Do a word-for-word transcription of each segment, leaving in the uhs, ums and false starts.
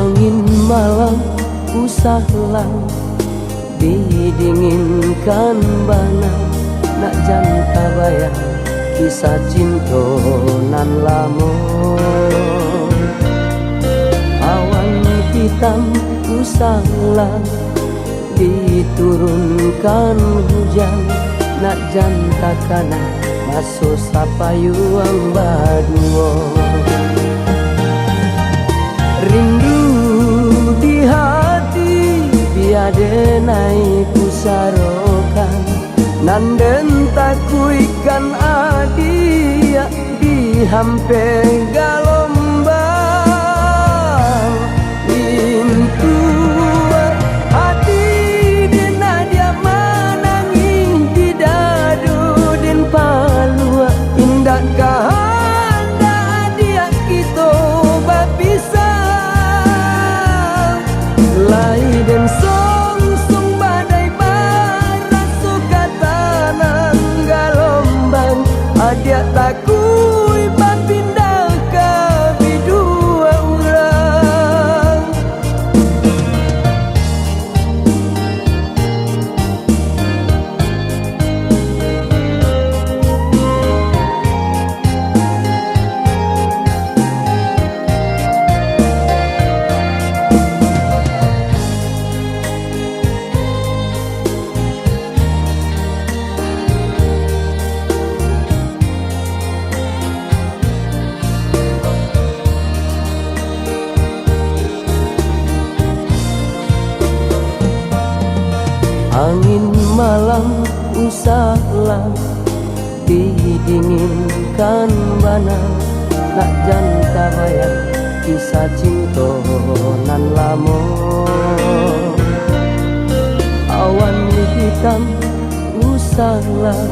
Angin malam usahlah didinginkan bana, nak jan tabayang kisah cinto nan lamo. Awan hitam usahlah diturunkan hujan, nak jan takana maso sapayuang baduo. Rindu di hati, bia den ai pusarokan, nan den takuikkan adiak di hampeh galombang. Lintuak ati den adiak manangih, di dado den paluak, indak kahandak adiak kito bapisah. Lai den songsong badai baraso ka tanang galombang, adiak takuik bapindah ka biduak urang. Angin malam usahlah didinginkan bana, nak jan tabayang kisah cinto nan lamo. Awan hitam usahlah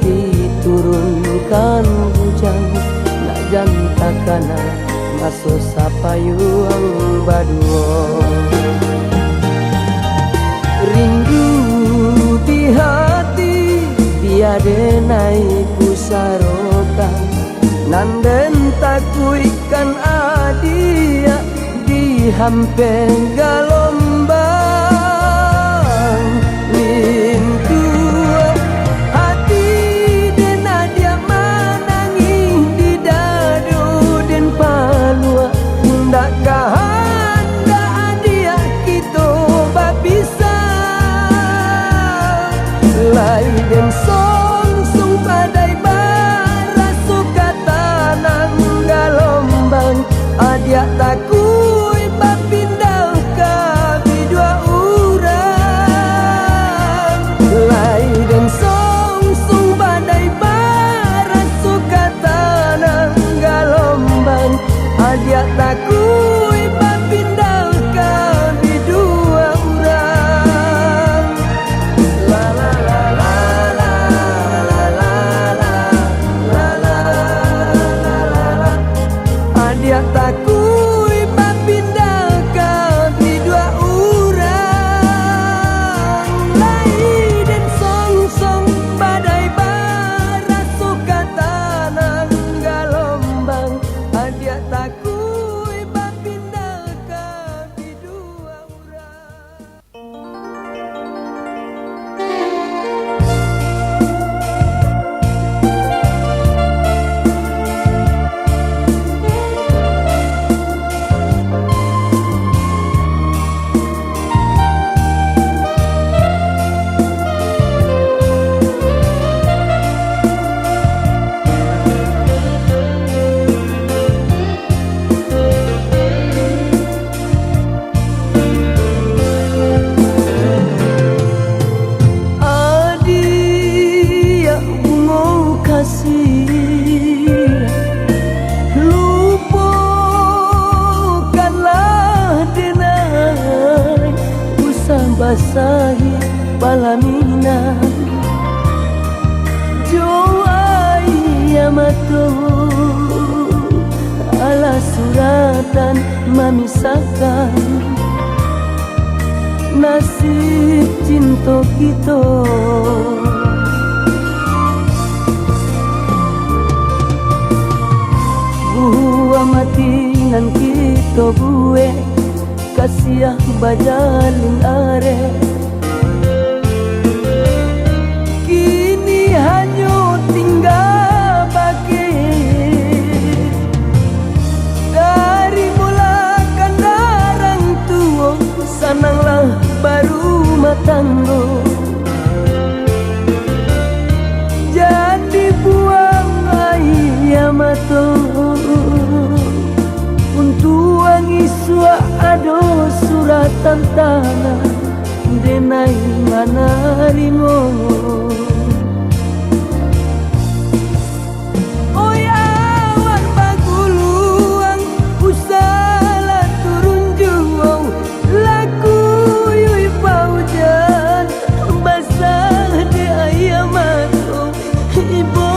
diturunkan hujan, nak jan takana maso sapayuang baduo. Rindu di hati, bia den ai pusarokan, nan den takuikkan adiak di hampeh galombang. Lintuak ati den adiak manangih, di dado den paluak, indak kahandak adiak kito bapisah. Lai den songsong badai baraso ka tanang galombang, adiak takuik bapindah ka biduak urang. Lai den songsong badai baraso ka tanang galombang, adiak takuik bapindah ka biduak urang. La, la, la, la. Adiak takuik bapindah ka biduak urang. Lai den songsong badai baraso ka tanang galombang, adiak takuik bapindah ka biduak urang. Adiak bungo kasih, lupokanlah den ai usah basahi palaminan. Jo aia mato alah suratan mamisahkan nasib cinto kito. Buah mati nan kito buek, Asiah bajalin areh, kini hanyo tingga bakeh. Tarimolah kandarang tuo, sananglah barumah tanggo. Jan dibuang aia mato, untuang isuak ado suratan tanah, denai manarimo. Oi awan baguluang, usahlah turun juo, lah kuyuik paujan, basah dek aia mato, ibo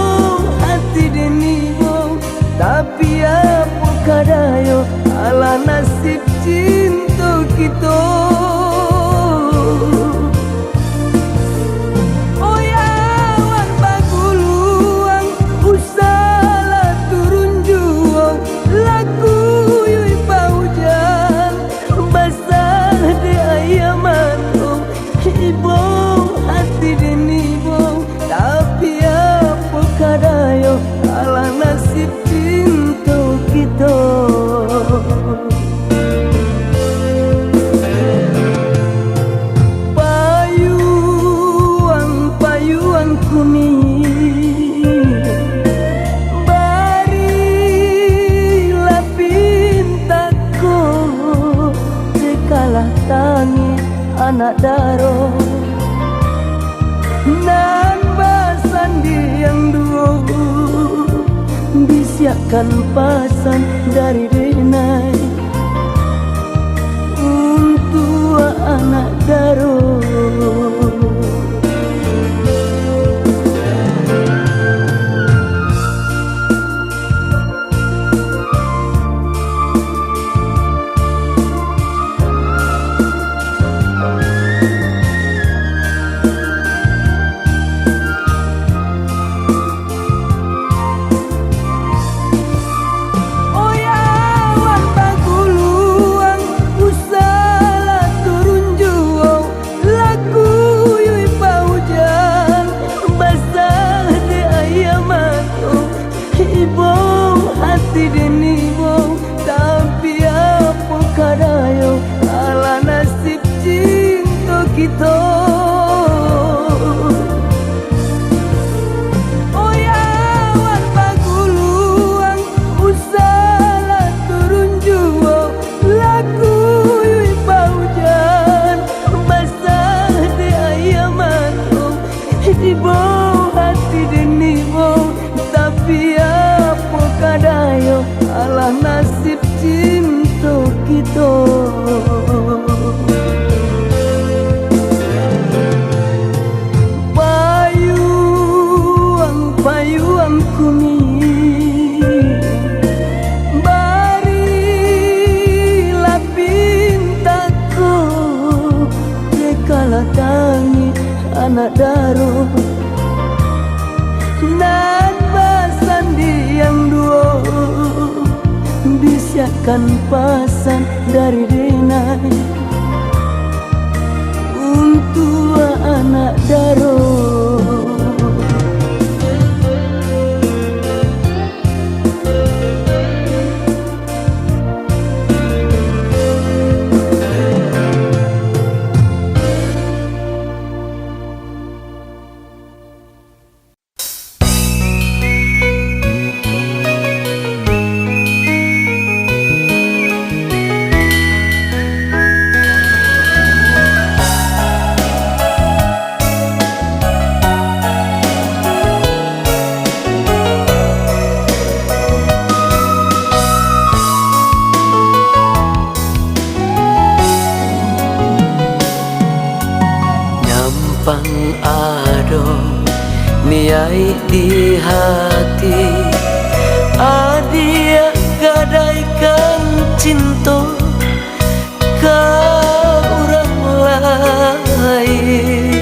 ati den ibo, tapi apo ka dayo, alah nasib cinto kito. Oi awan baguluang, usahlah turun juo, lah kuyuik paujan, basah dek aia mato, ibo ati den ibo, tapi apo ka dayo, alah nasib cinto kito. Payuang, payuang kuning, barilah pintak ko, dekalah tangih anak daro. Nan basandiang duo, bisiakkan pasan dari denai untuak anak daro. Oi awan baguluang, usahlah turun juo, lah kuyuik paujan, basah dek aia mato, ibo ati den ibo, tapi apo ka dayo, alah nasib cinto kito. Oi awan baguluang, usahlah turun juo, lah kuyuik paujan, basah dek aia mato, ibo ati den ibo, tapi apo ka dayo, alah nasib cinto kito. Payuang, payuang kuning, barilah pintak ko, dekalah tangih anak daro. Nan basandiang duo, bisiakkan pasan dari denai untuak anak daro. Nyampang ado niaik di hati, adiak gadaikan cinto ka urang lain.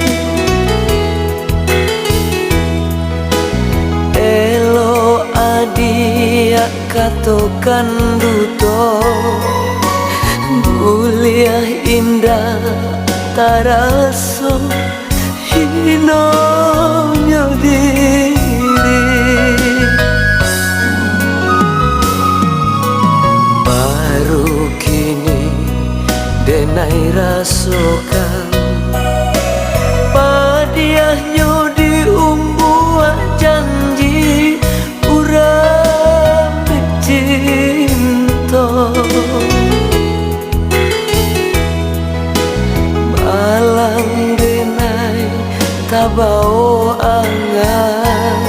Elok adiak katokan duto, Buliah indak taraso hinonyo diri. Baru kini denai rasokan padiahnyo diumbuak janji urang dicinto. Malang denai tabao angan,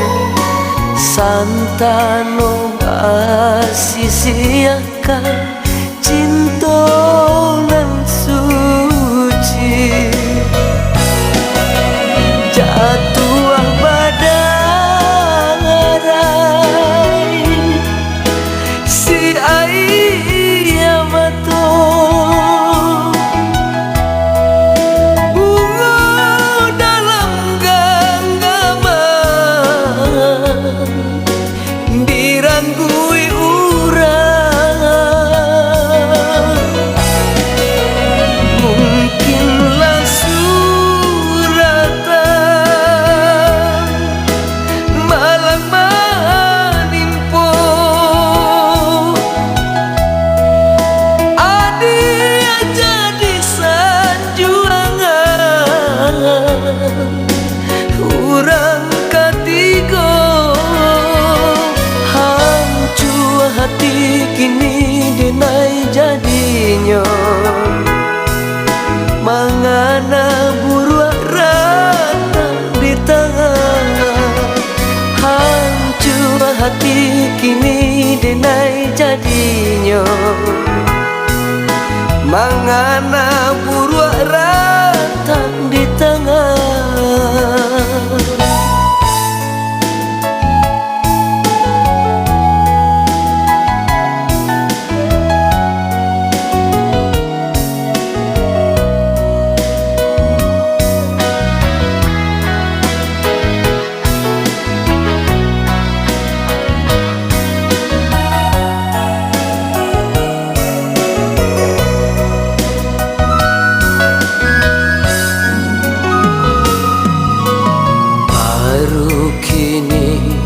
santano basisiahkan cinto nan suci. Jatuah badarai si aia mato, bungo dalam ganggaman diranggui urang. Mungkinlah suratan malang manimpo adia jadi sanjuangan. Urang katigo, hancua hati kini denai jadinyo. Mangana buruak ratak di tangah, hancua hati kini denai jadinyo. Mangana buruak ratak di tangah. Baru kini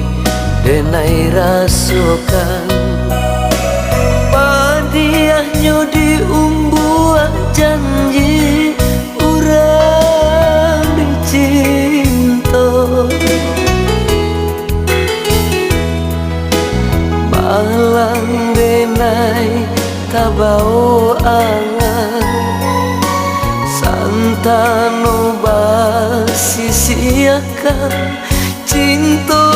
denai rasokan padiahnyo diumbuak janji urang dicinto. Malang denai tabao angan, santano basisiahkan cinto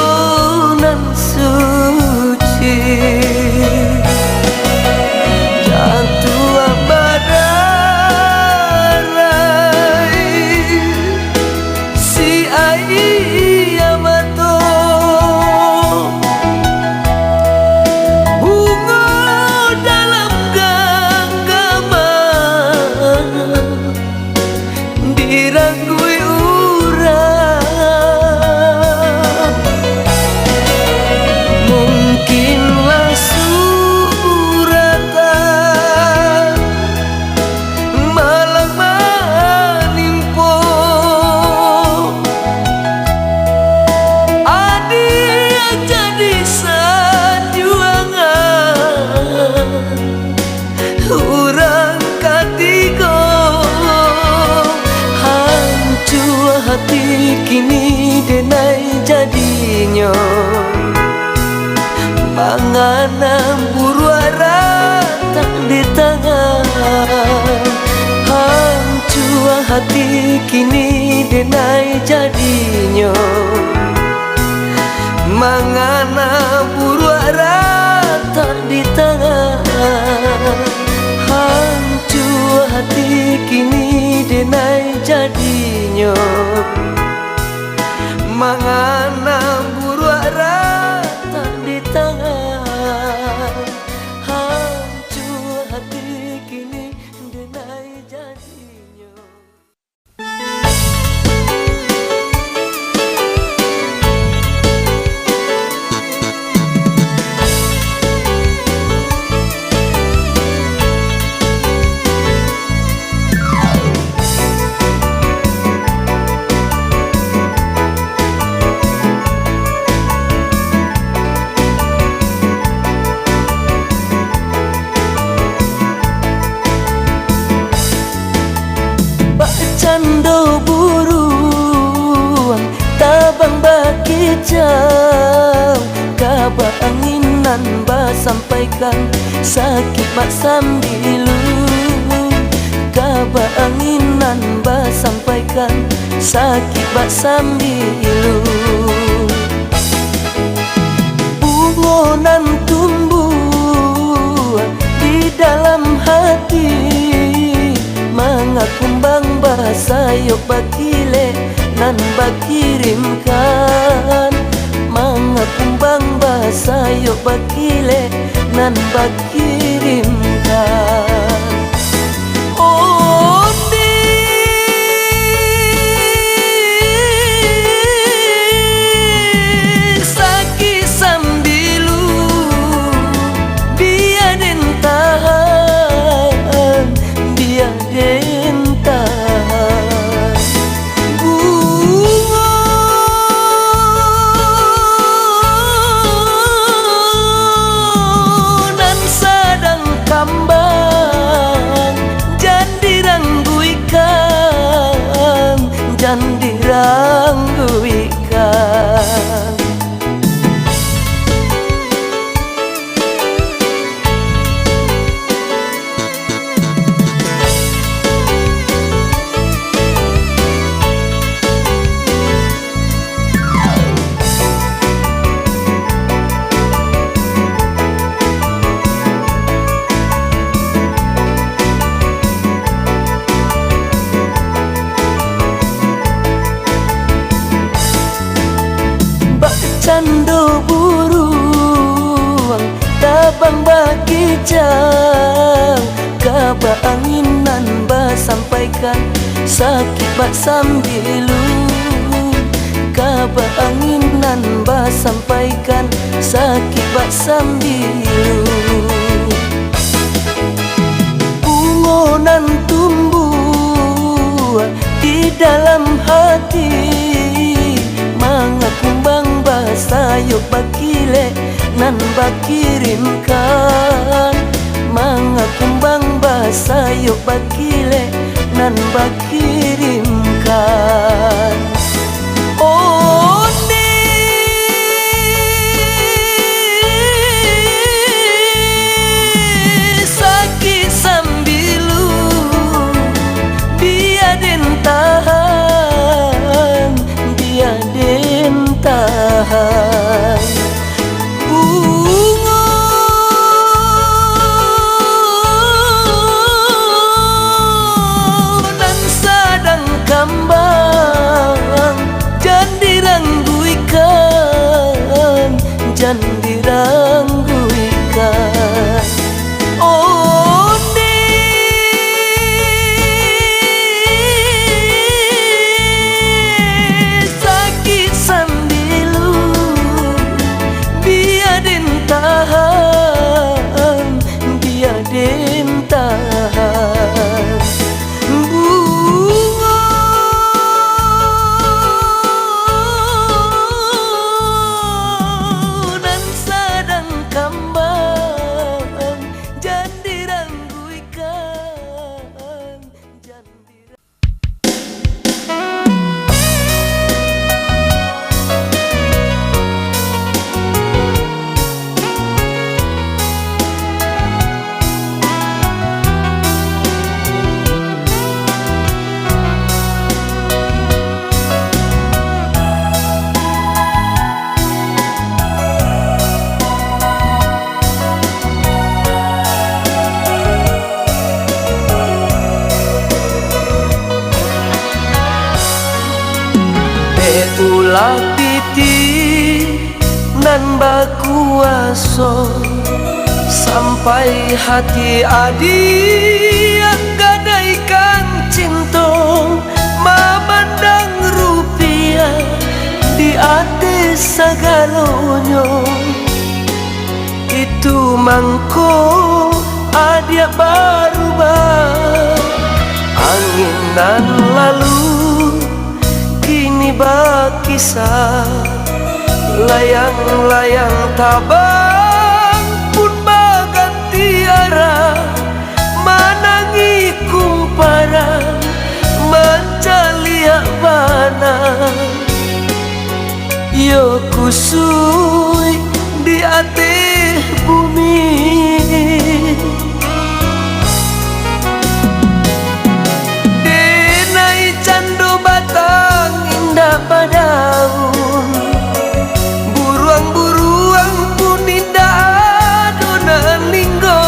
nan suci. Jatuah badarai si aia mato, bungo dalam ganggaman diranggui urang. Mungkinlah suratan malang manimpo adia jadi sanjuangan. Urang katigo, hancua hati kini denai jadinyo. Mangana buruak ratak di tangah, hancua hati kini denai jadinyo. Mangana buruak ratak di tangah, hancua hati kini denai jadinyo. Mangana buruak ratak di tangah, hancua hati kini denai jadinyo. angin nan basampaikan, sakik bak sambilu. Kabak angin nan basampaikan, sakik bak sambilu. Bungo nan tumbuah di dalam hati, manga kumbang basayok bakilek nan bakirimkan, manga kumbang basayok bakilek nan bakirimkan. Ondeh, sakik sambilu, bia den tahan, bia den tahan. Bungo nan sadang kambang, jan dirangguikan, jan dirangguikan. Bakcando buruang tabang bakicang, kabak angin nan basampaikan, sakik bak sambilu. Kabak angin nan basampaikan, sakik bak sambilu. Bungo nan tumbuah di dalam hati, manga kumbang basayok bakilek nan bakirimkan, manga kumbang basayok bakilek nan bakirimkan. Ondeh, sakik sambilu, bia den tahan, bia den tahan. Bungo nan sadang kambang, jan dirangguikan, jan dirangguikan. Ondeh, sakik sambilu, bia den tahan, bia den tahan. Bungo nan sadang kambang, jan dirangguikan, jan dirang- Dek ulah pitih nan bakuaso, sampai hati adiak gadaikan cinto, mamandang rupiah di ateh sagalonyo. Itu mangko adiak barubah, angin nan lalu kini bakisa, layang-layang tabang pun baganti arah, manangih kumparan, mancaliak bana. Iyo kusuik di ateh bumi. Denai cando batang indak badaun, buruang-buruang pun indak ado nan linggo.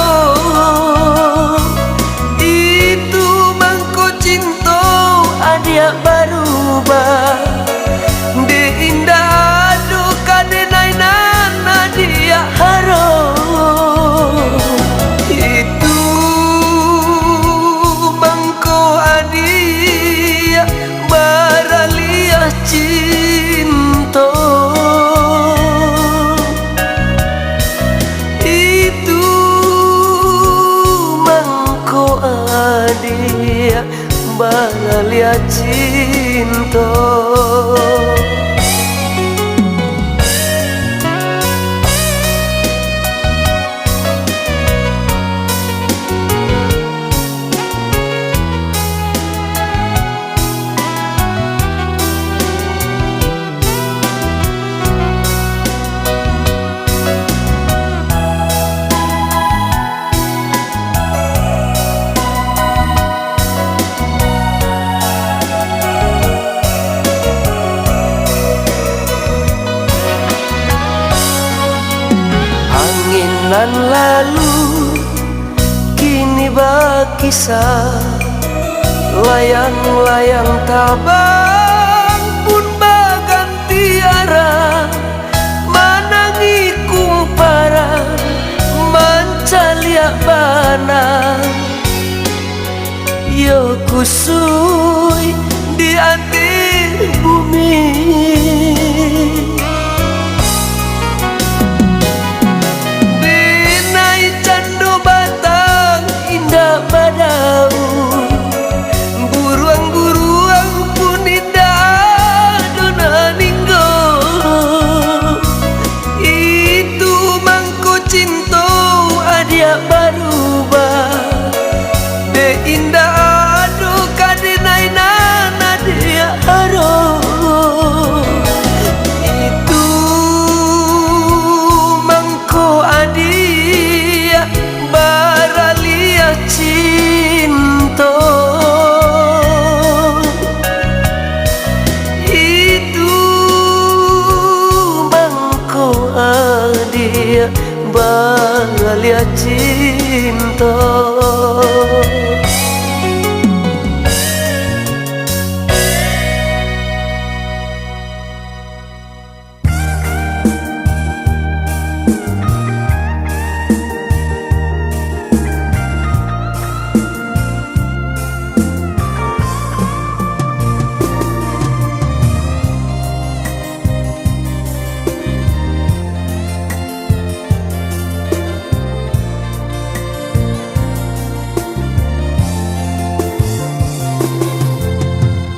Itu mangko cinto adiak barubah. Dek indak ado ka denai nan adiak haro. Itu mangko adiak baraliah cinto. Itu mangko adiak baraliah cinto. Angin nan lalu kini bakisa, layang-layang tabang pun baganti arah, manangi kumparan, mancaliak bana. Iyo kusuik di ateh bumi. Denai cando batang indak badaun, buruang-buruang pun indak ado nan linggo. Itu mangko cinto adiak barubah. Dek indak ado ka denai nan adiak haro. Itu mangko adiak baraliah cinto. Itu mangko adiak baraliah cinto.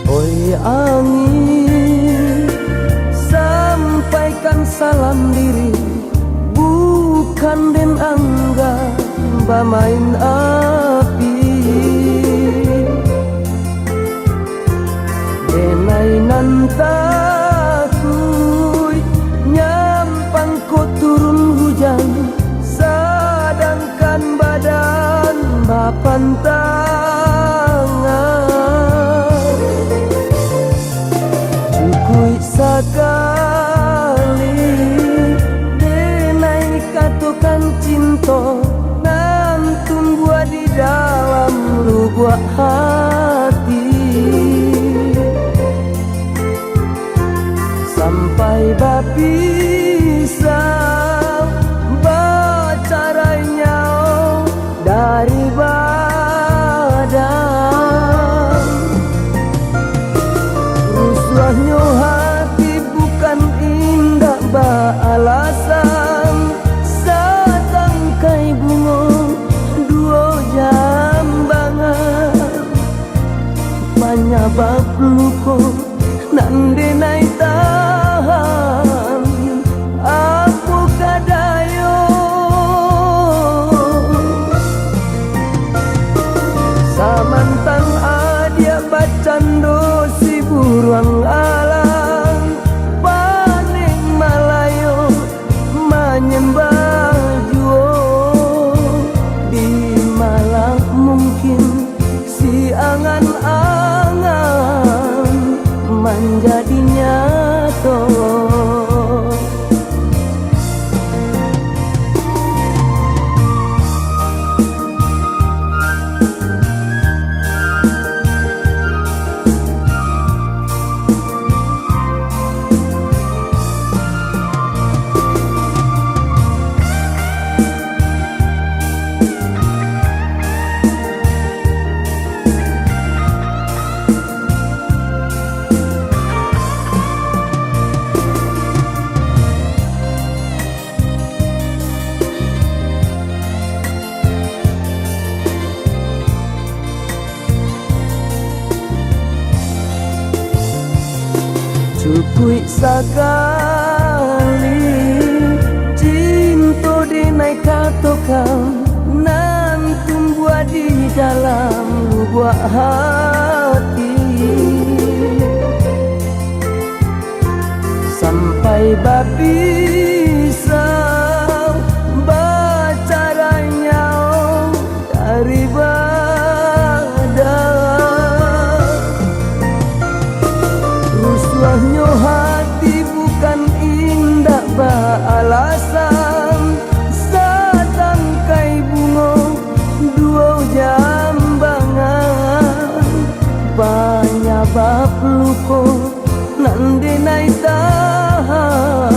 Oi angin, sampaikan salam diri, bukan den anggap bamain api. Denai nan takuik, nyampang ko turun hujan, sadangkan badan bapantangan. Cukuik sakali denai katokan cinto nan tumbuah di dalam lubuak hati. Sampai bapisah, bacarai nyawa dari badan. Rusuahnyo hati bukan indak baalasan, satangkai bungo duo jambangan. Panyabab luko nan denai tahan, Kuik sakali cinto denai katokan, nan tumbuah di dalam lubuak hati. Sampai bapisah bacarainya dari badan. Rusuahnyo hati bukan indak ba-alasan, satangkai bungo duo jambangan, panyabab luko nan denai tahan.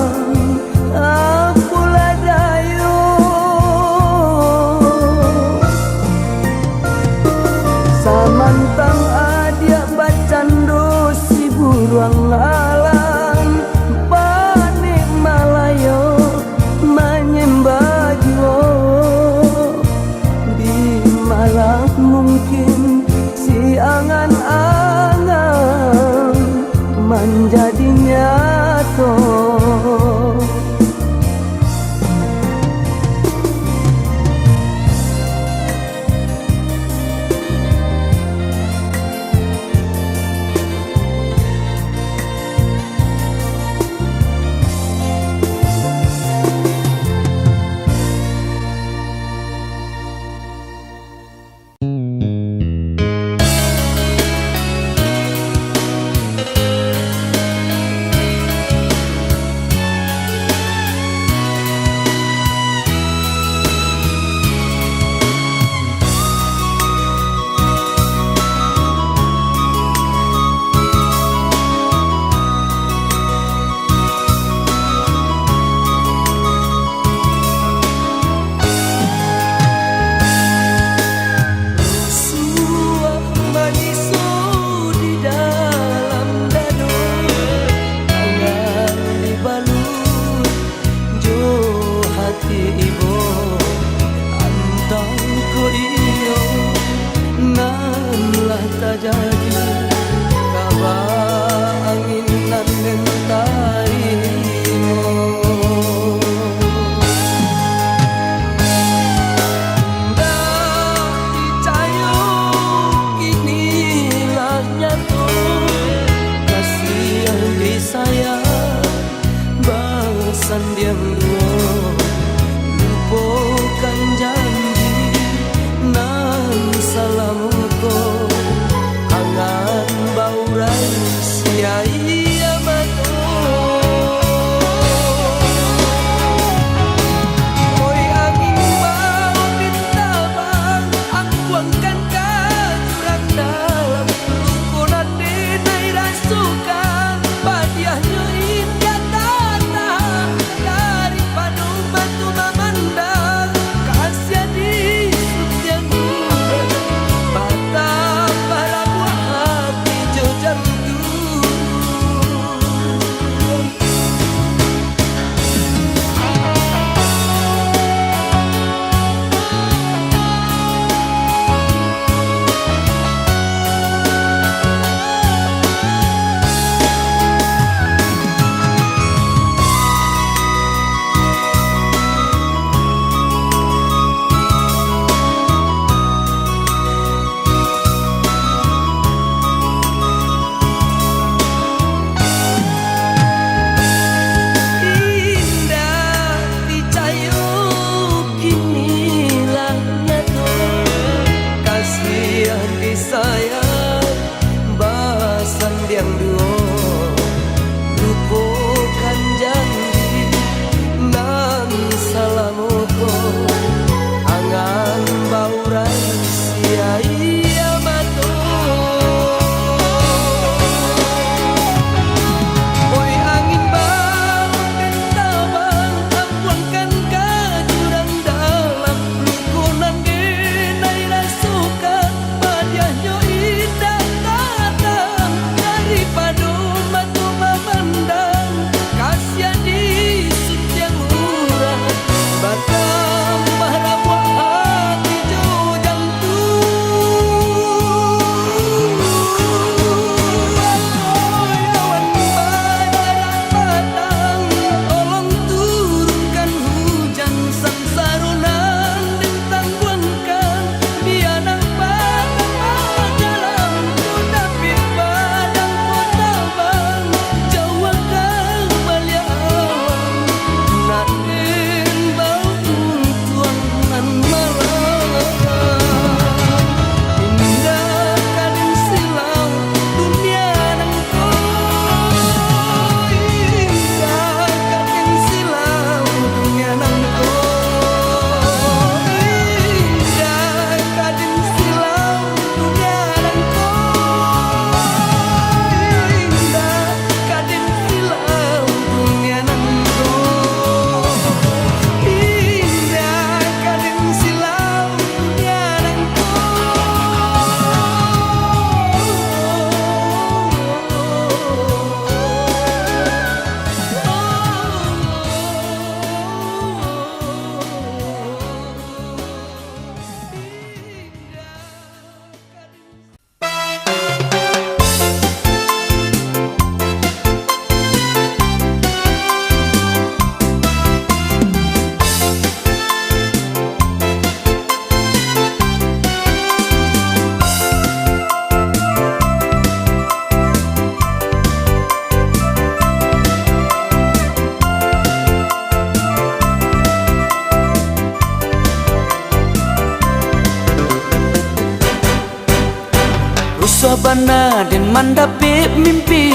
Bana den mandapek mimpi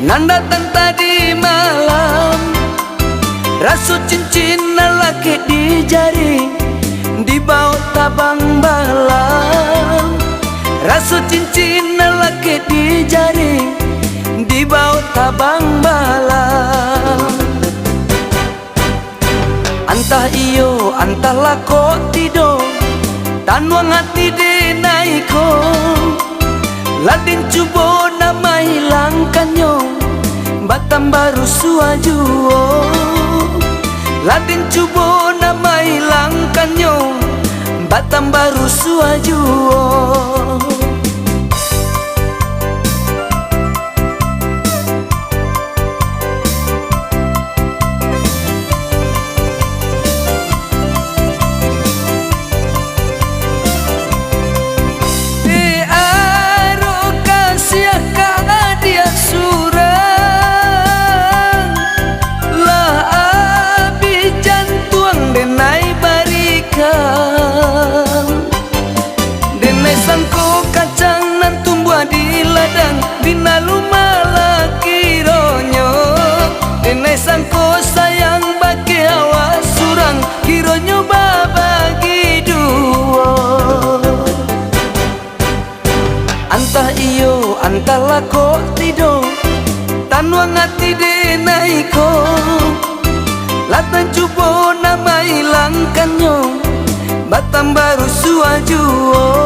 nan datang tadi malam. Raso cincin nan lakek di jari, dibaok tabang bala. Raso cincin nan lakek di jari, dibaok tabang bala. Antah iyo, antah lah kok tido, tanuang ati denai ko. Lah den cubo nak mahilangkannyo, batambah rusuah juo. Lah den cubo nak mahilangkannyo, batambah rusuah juo. Dek arok kasiah ka adiak surang, lah abih jantuang denai barikam. Denai sangko kacang nan tumbuah di ladang, bina lumah lah kironyo. Denai sangko sayang bakeh awak surang, kironyo babagi duo. Antah iyo, antah lah kok tido, tanuang ati denai ko. Lah den cubo nak mahilangkannyo, batambah rusuah juo.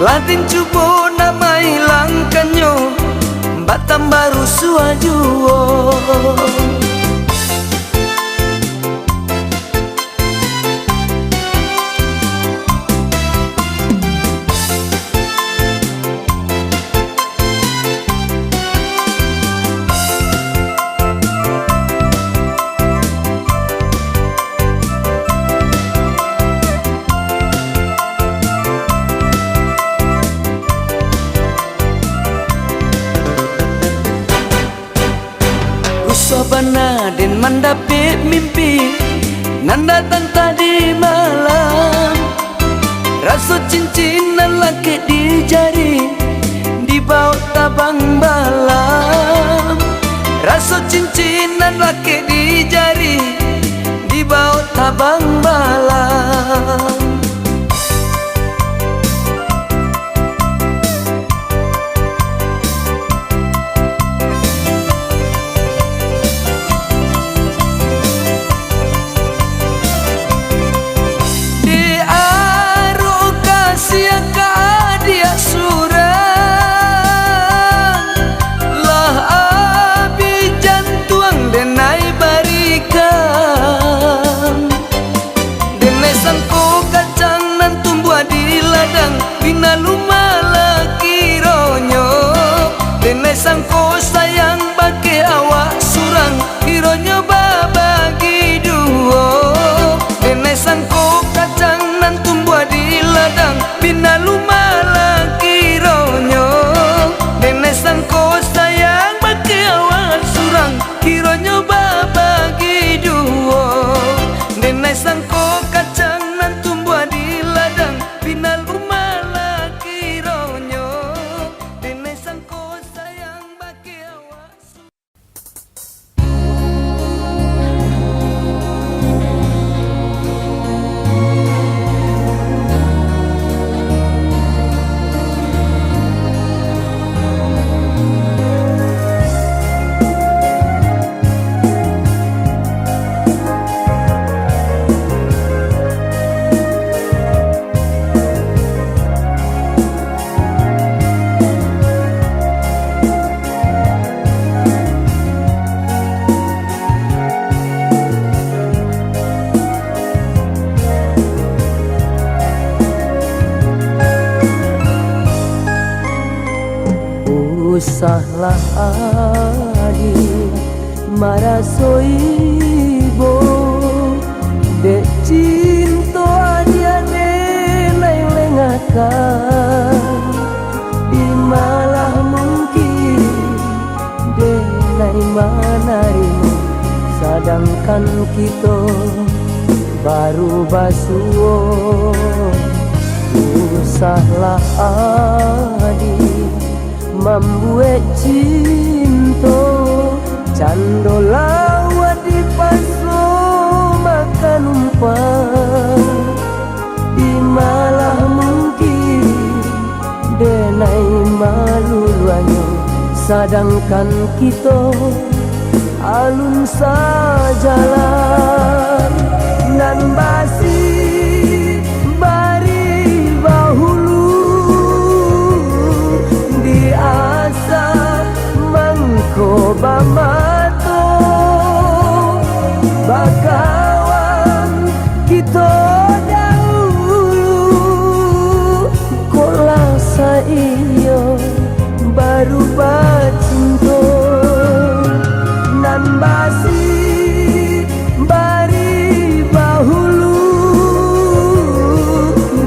Lah den cubo nak mahilangkannyo, batambah rusuah juo. Rusuah bana den mandapek mimpi nan datang tadi malam. Raso cincin nan lakek di jari, dibaok tabang bala. Raso cincin nan lakek di jari, dibaok tabang bala. Dek arok kasiah ka adiak surang, lah abih jantuang denai barikam. Denai sangko kacang nan tumbuah di ladang, bina lumah lah kironyo. Denai sangko sayang bakeh awak surang, kironyo babagi duo. Denai sangko kacang nan tumbuah di ladang, bina lumah lah kironyo. Denai sangko sayang bakeh awak surang, kironyo babagi duo. Denai sangko kacang nan tumbuah di ladang, bina lumah lah kironyo. Denai sangko sayang bakeh awak. Usahlah adiak maraso ibo, dek cinto adiak denai lengahkan. Di malah mungkin denai manarimo, sadangkan kito baru basuo. Usahlah adi mambuek cinto, cando lawat dipaso makan umpan. Di malah mungkin denai maluluanyo, sadangkan kito alun sajalan. Nan basi bari bahulu, diasa mangko bamato, bakawan kito dahulu. Kok lah saiyo baru bacinto, nan basi bari bahulu,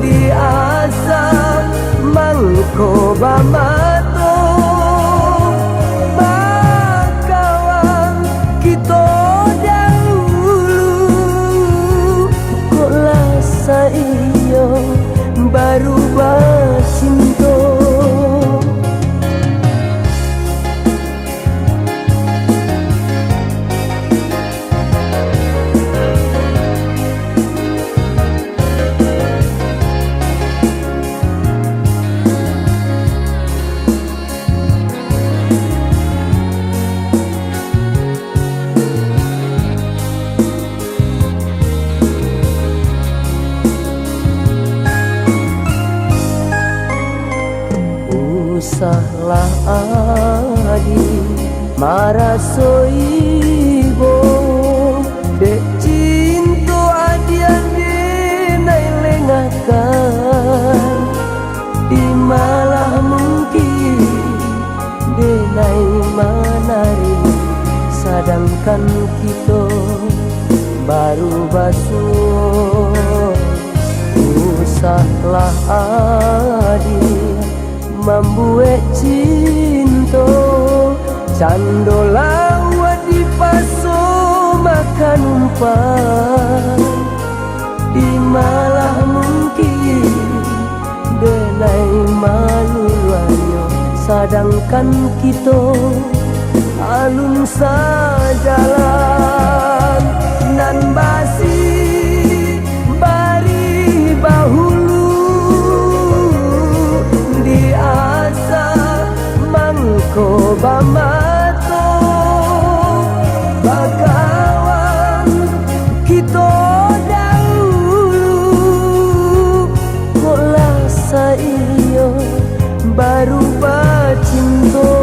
diasa mangko bamato, bakawan kito dahulu. Kok lah saiyo baru bacinto. Usahlah adi maraso ibo, dek cinto adiak denai lengahkan. Di malah mungkin denai manarimo, sadangkan kito baru basuo. Usahlah adi mambuek cinto, cando lawat dipaso makan umpan. Di malah mungkin denai maluluanyo, sadangkan kito alun sajalan. Nan basi bari bahulu, diasa mangko bamato, bakawan kito dahulu. Kok lah saiyo baru bacinto,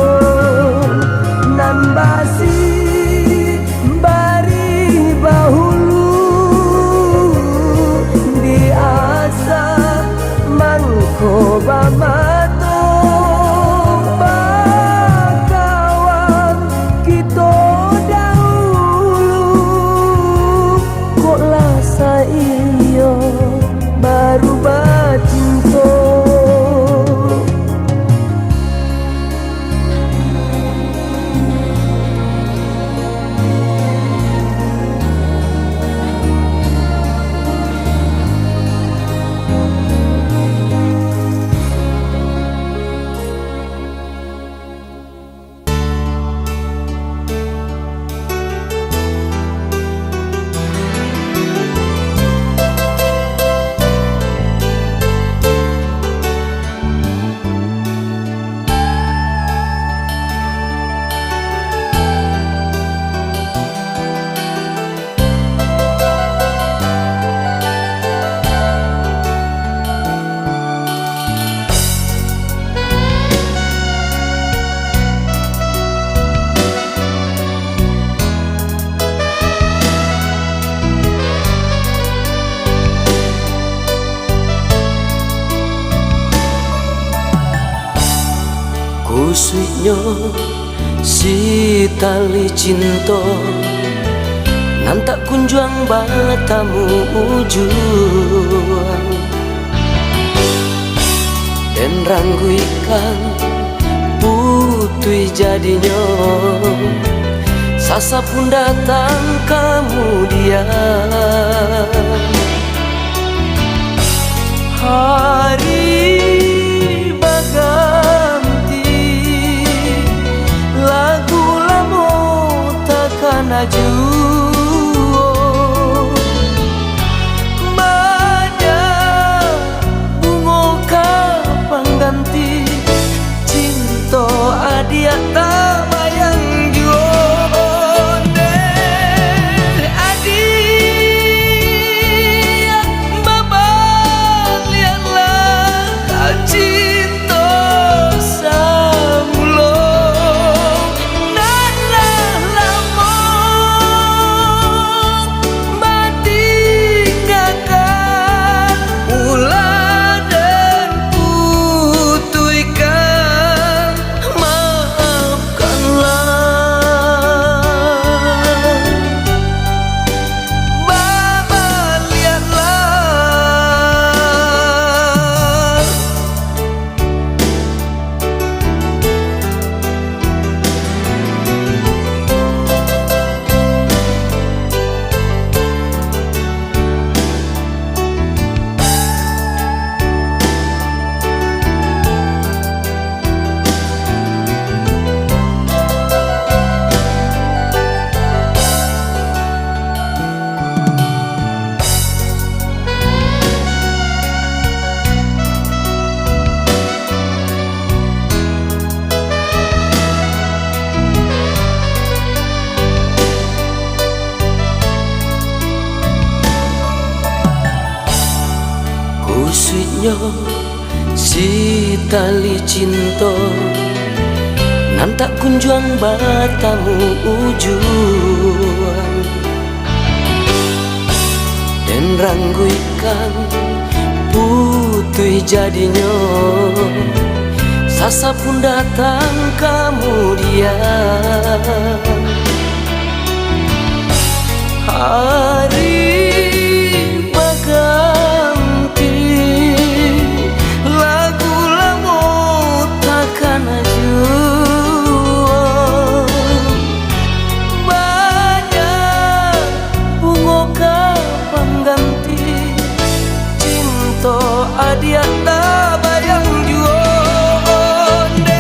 nan basi bari bahulu, diasa mangko bamato, bakawan kito dahulu. Kok lah saiyo baru bacinto. Kusuiknyo si tali cinto nan tak kunjuang batamu ujuang, den rangguikan putuih jadinyo, sasapun datang kamudian. Hari Usuiknyo si tali cinto nan tak kunjuang batamu ujuang. Den rangguikan putuih jadinyo, sasa pun datang kamudian. Hari baganti, lagu lamo takana juo. Banyak bungo ka pangganti, cinto adiak tabayang juo. Ondeh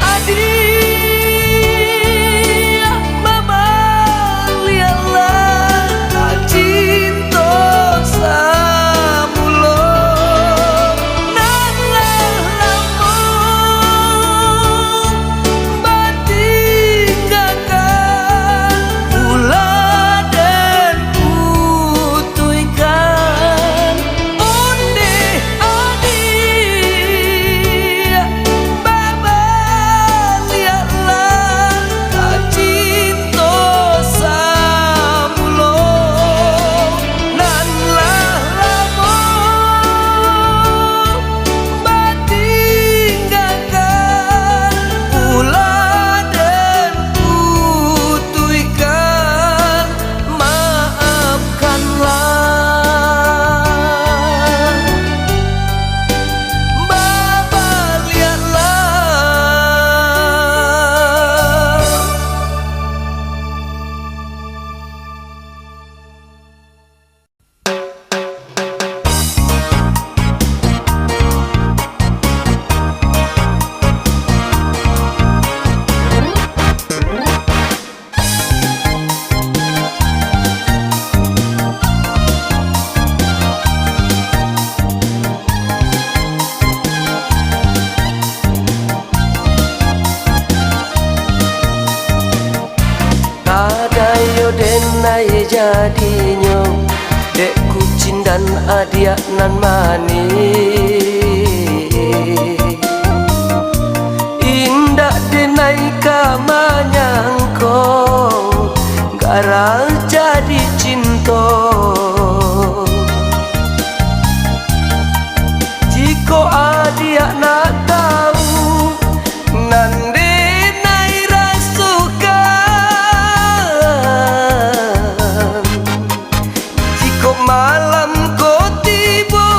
adiak, babaliaklah ka cinto samulo nan lah lamo batinggakan, ulah den putuihkan. Ondeh adiak, babaliaklah ka cinto samulo nan lah lamo batinggakan, ulah den putuihkan. Maafkanlah, babaliaklah. Tadayo den ai jadinyo, dek kucindan adiak nan manih. Indak den ai ka manyangko, garah jadi cinto. Jikok adiak nak tawu, nan den ai rasokan. Jikok malam ko tibo,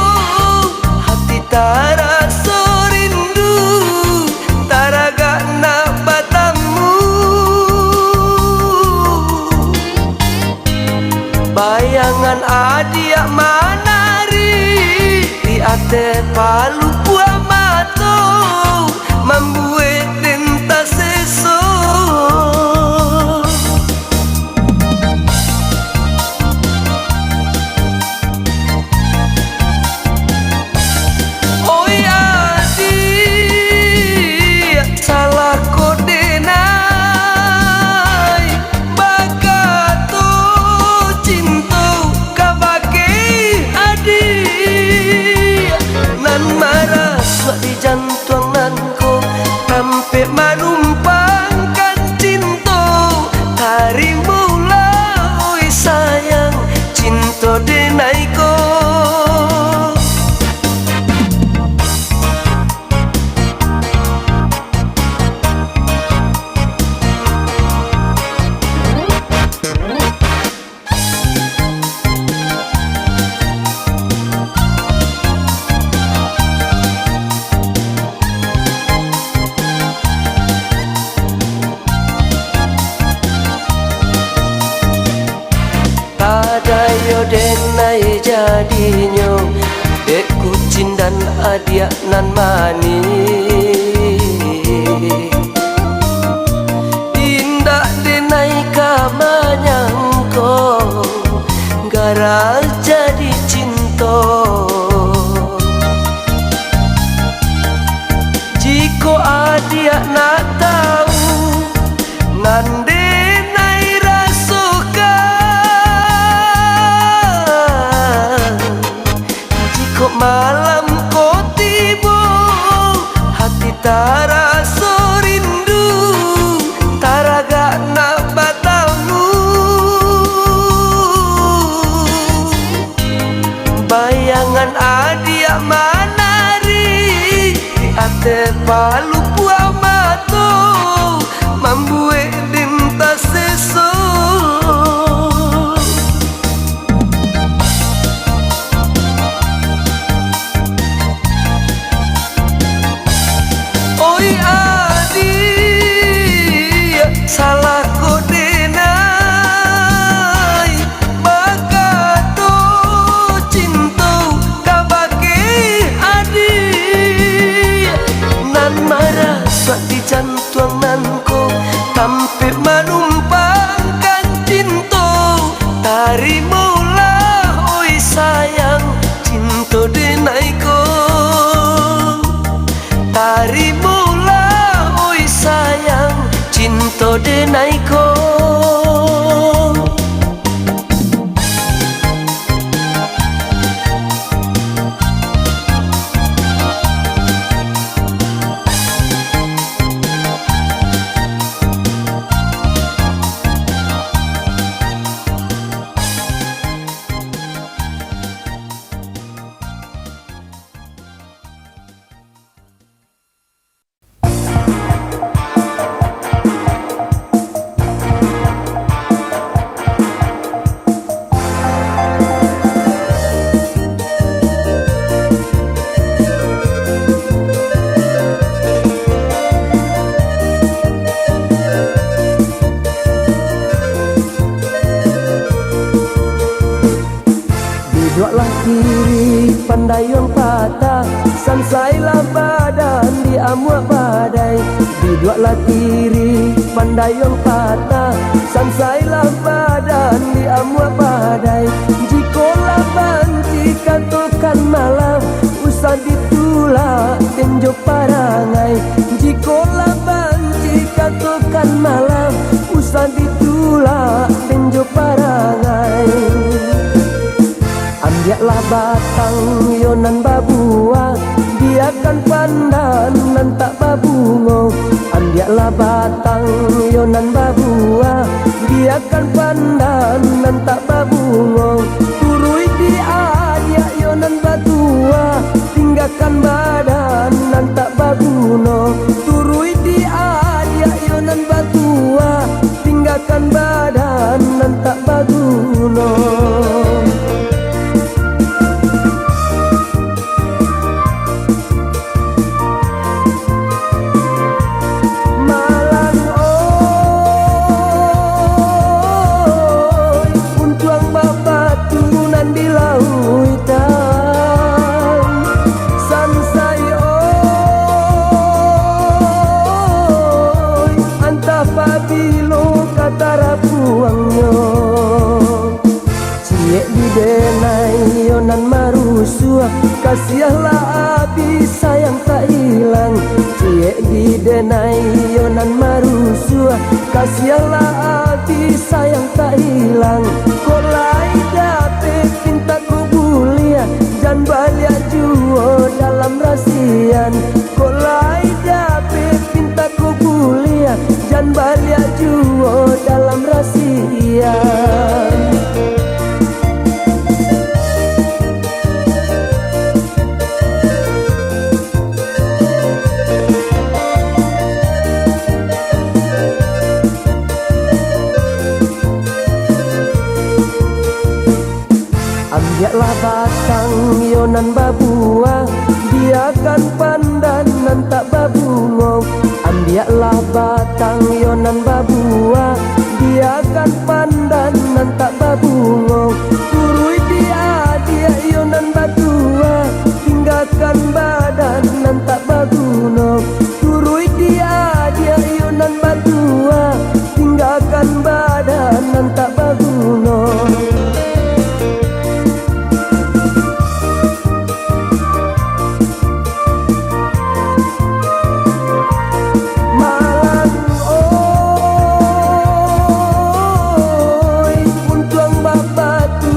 hati taraso rindu, taragak nak batamu. Bayangan adiak manari, di ateh palupuak mato, mambuek den taseso. Oi adiak, salah ko den ai bakato cinto kabake adiak, nan marasuak di jantuang nan ko, tampek manumpangkan cinto. Tarimolah, oi sayang, cinto den ai ko. Tadayo den ai jadinyo, dek kucindan adiak nan manih. Indak den ai ka manyangko, garah jadi cinto. Jikok adiak nak tawu, nan den ai rasokan. Tepalupuak mato mambuek den taseso. Oi adiak, salah ko denai, bakato cinto kabake adiak. Nan marasuak di jantuang nan ko, tampek manumpangkan cinto. Tarimolah, oi sayang, cinto denai ko. Tarimolah, oi sayang, cinto denai ko. Biduaklah tirih pandayuang patah, sansailah badan diamuak badai. Biduaklah tirih pandayuang patah, sansailah badan diamuak badai. Jikolah banci katokan malah, usah ditulak den jo parangai. Jikolah banci katokan malah, usah ditulak den jo parangai. Ambiaklah batang yo nan babuah, biakan pandan nan tak babungo. Ambiaklah batang yo nan babuah, biakan pandan nan tak babungo. Turuik di adiak yo nan batuah, tinggakan badan nan tak baguno. Turuik di adiak yo nan batuah, tinggakan badan nan tak baguno. Malang oi, untuang babatu nan di lautan. Sansai oi, antah pabilo ka tarapuangnyo. Ciek di denai yo nan marusuah, kasiahlah abih sayang tak ilang. Ciek di denai yo nan marusuah, kasiahlah abih sayang tak ilang. Kok lai dapek pintak kok buliah, jan baliak juo dalam rasian. Kok lai dapek pintak kok buliah, jan baliak juo dalam rasian. Ambiaklah batang yo nan babuah, biakan pandan nan tak babungo. Ambiaklah batang yo nan babuah, biakan pandan nan tak babungo. Turuik di adiak yo nan batuah, tinggakan badan nan tak baguno. Turuik di adiak yo nan batuah, tinggakan badan nan tak baguno. Malang oi, untuang babatu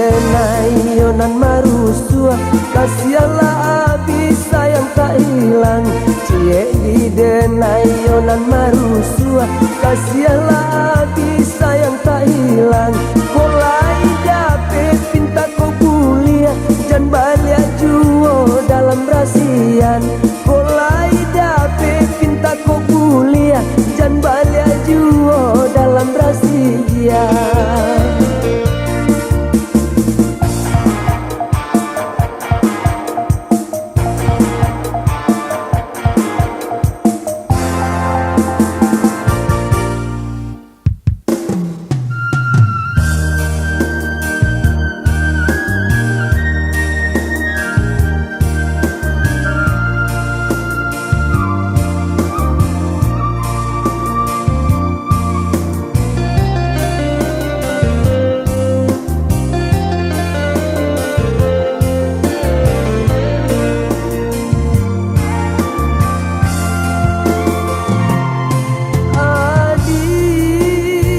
Denai yo nan marusuah, kasianlah abih sayang tak ilang. Ciek di denai yo nan marusuah, kasianlah abih sayang tak ilang. Kok lai dapek pintak kok buliah, jan baliak juo dalam rasian. Kok lai dapek pintak kok buliah, jan baliak juo dalam rasian.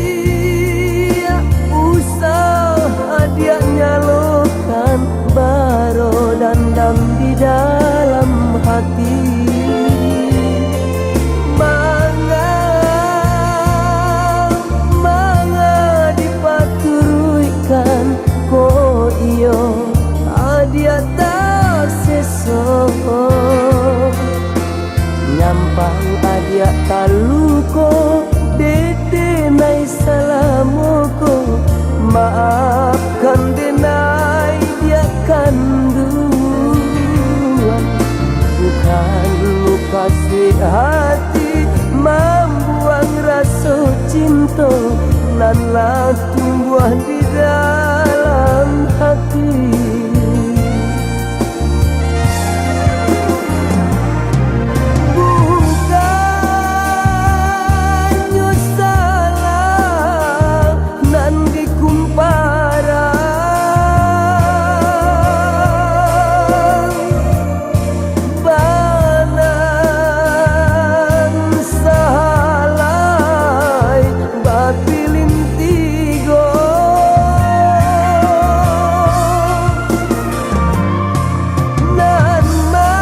Adiak, usah adiak nyalokan, baro dandam di dalam hati. Manga, manga dipaturuikkan, ko iyo adiak taseso. Nyampang adiak taluko, dek denai salamo ko, maafkan denai diak kanduang. Bukan mukasuik hati mambuang raso cinto nan lah tumbuah di dalam hati. Bukannyo salah nan dikumparan, bana salah bapilin tigo. Nan ma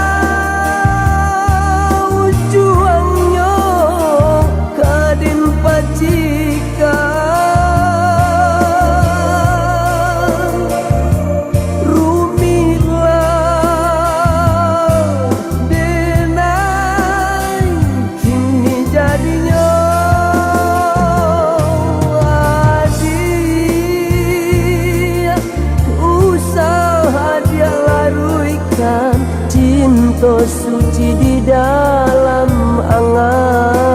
ujuangnyo ka den pacikan. Rumitlah denai kini jadinyo, adiak. Usah adiak laruikkan cinto suci di dalam angan.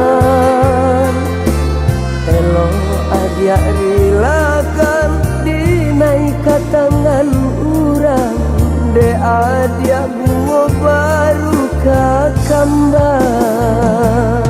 Elok adiak rilakan dinai ka tangan urang, dek adiak bungo baru ka kambang.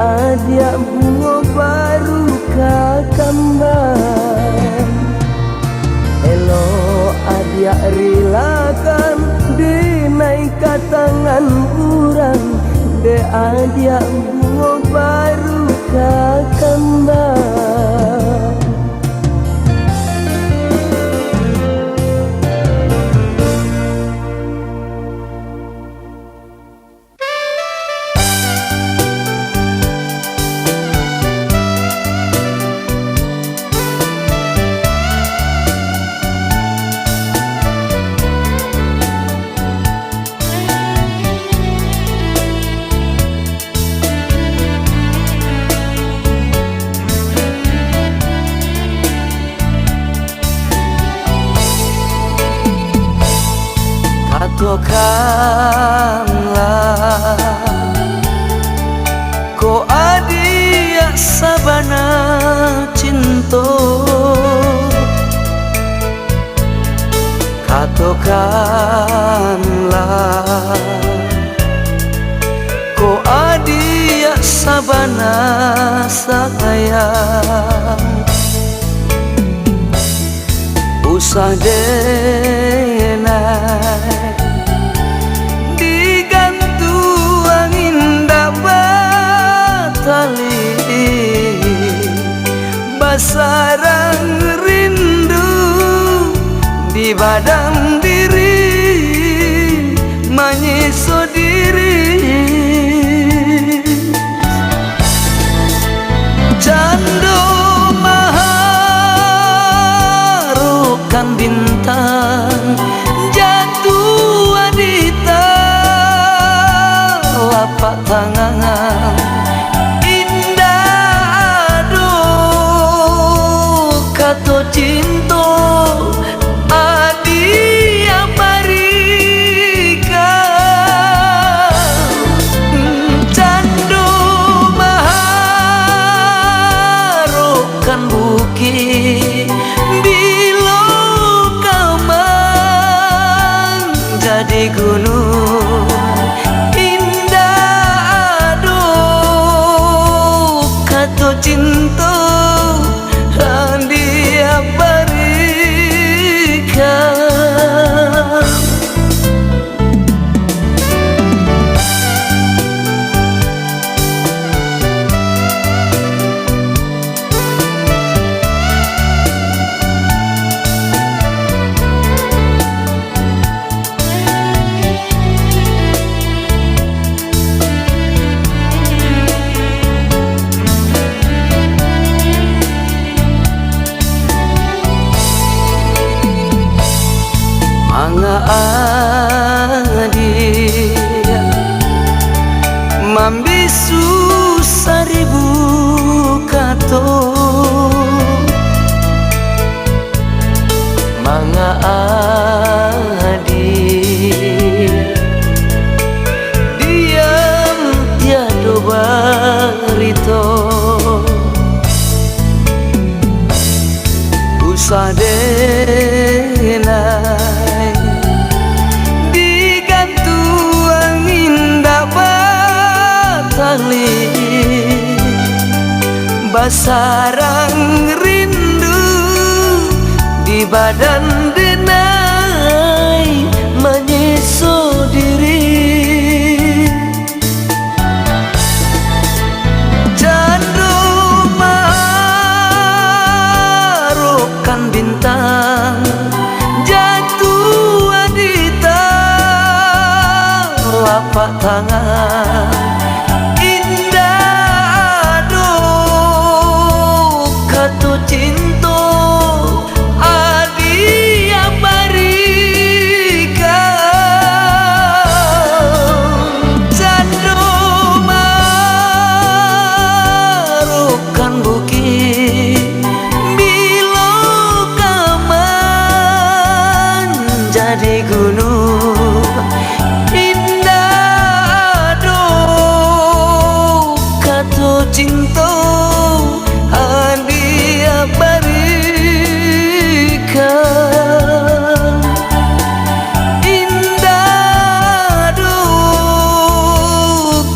Adiak bungo baru ka kambang, elok adiak rilakan dinai ka tangan urang, dek adiak bungo baru ka kambang. Katokanlah, ko adiak sabana cinto. Katokanlah, ko adiak sabana sayang. Usah denai digantuang indak batali, basarang rindu di badan diri, manyiso diri. Cando maharokkan bintang jatuah di talapak tangan, indak ado kato cinto adiak barikan. Cando maharokkan bukik bilo ka manjadi gunung, indak ado kato cinto adiak barikan. Manga adiak mambisu saribu kato. Manga adiak diam tiado barito. Usah denai digantuang indak batali, basarang rindu di badan denai manyiso diri. Cando maharokkan bintang jatuah di talapak tangan, indak ado kato cinto adiak barikan. Cando maharokkan bukik bilo ka manjadi gunung, indak ado kato cinto adiak barikan. Indak ado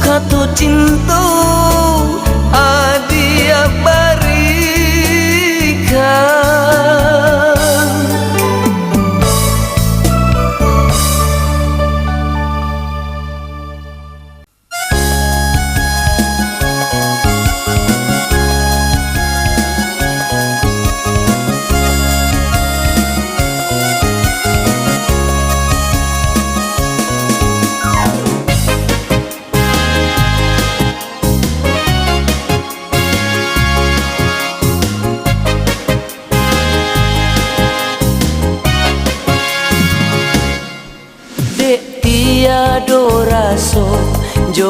kato cinto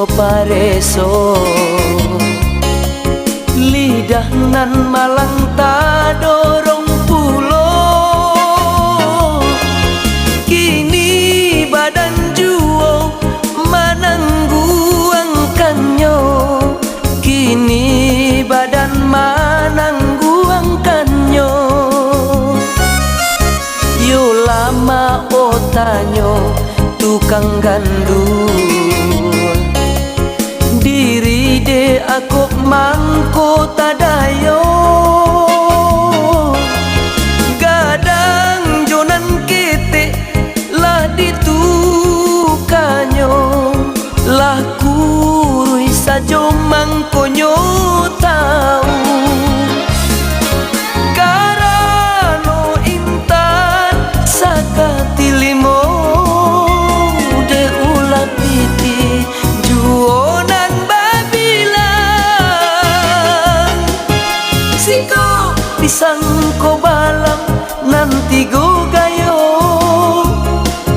pareso, lidah nan malang tadorong pulo. Kini badan juo manangguangkannyo, kini badan manangguangkannyo. Yo lamak otanyo tukang gandua, diri dek akok mangko tadayo. Gadang jo nan ketek lah ditukanyo, lah kuruih sajo mangkonyo tau. Karano intan sakati limo, dek ulah pitih juo nan babilang. Siko pisang ko balam nan tigo gayo,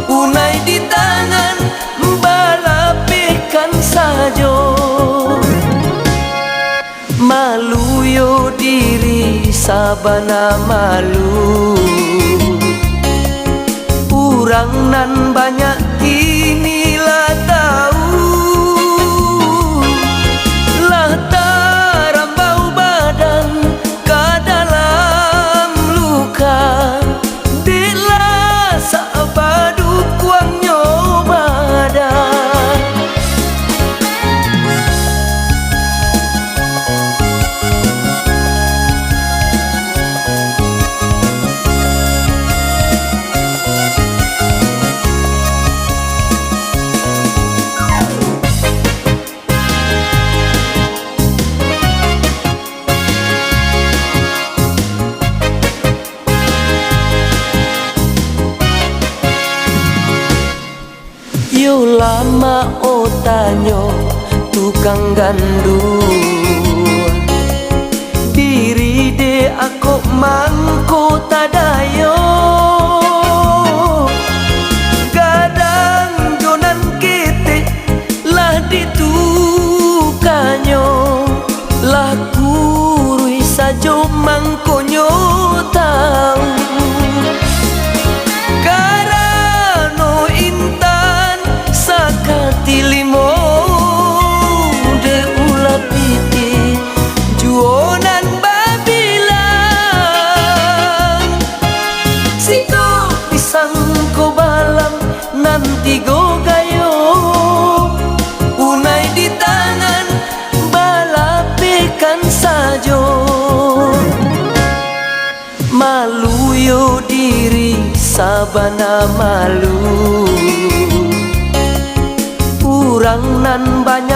unai di tangan balapehkan sajo. Malu yo diri sabana malu. Urang nan banyak kini lah tau, lah tarambau badan ka dalam luka. Dek lasak badukuangnyo badan. Yo lamak otanyo tukang gandua, diri dek akok mangko tadayo. Gadang jo nan ketek lah ditukanyo, lah kuruih sajo mangkonyo tau. Karano intan sakati limo, dek ulah pitih juo nan babilang. Siko pisang ko balam nan tigo gayo, unai di tangan balapehkan sajo. Malu yo diri sabana malu. Urang nan banyak